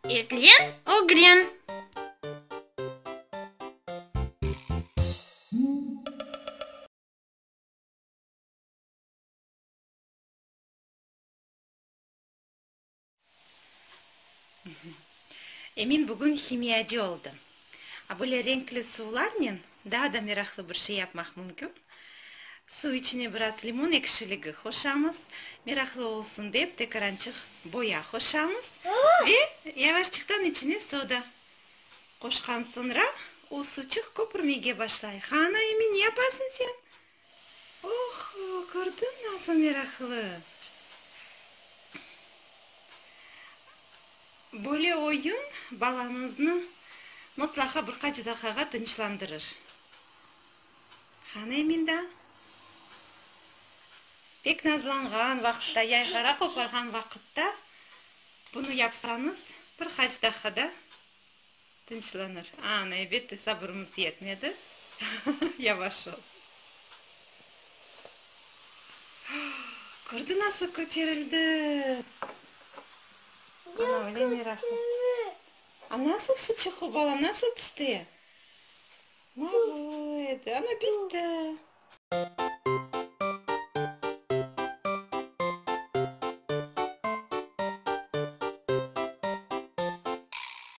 Eglen, ögren. Emin bugün himiyacı oldı. A böyle renkli suvlarnen daa da meraqlı bir şey yapmaq mümkün. Suv içine biraz limon ekşiligi qoşamız, meraqlı olsun dep tekarançıq boya qoşamız ve yavaşçıqtan içine soda qoşqan soñra o suçıq köpürmege başlay. Hana, Emin, ne yapasıñ sen? Oho, kördiñ nasıl meraqlı! Böyle oyun balañıznı mıtlaqa bir qaç daqqağa tınçlandırır. Qani Eminda? Pek nazlanğan vaqıtta, yayğara qoparğan vaqıtta bunı yapsañız, bir qaç daqqada tınçlanır. Ana, elbette, sabırımız yetmedi. Yavaş ol. Kördi nasıl köterildi? Ana, öyle meraqlı. A nasıl suçuq o, bala, nasıl tüste? Mavı edi. Ana, bitti.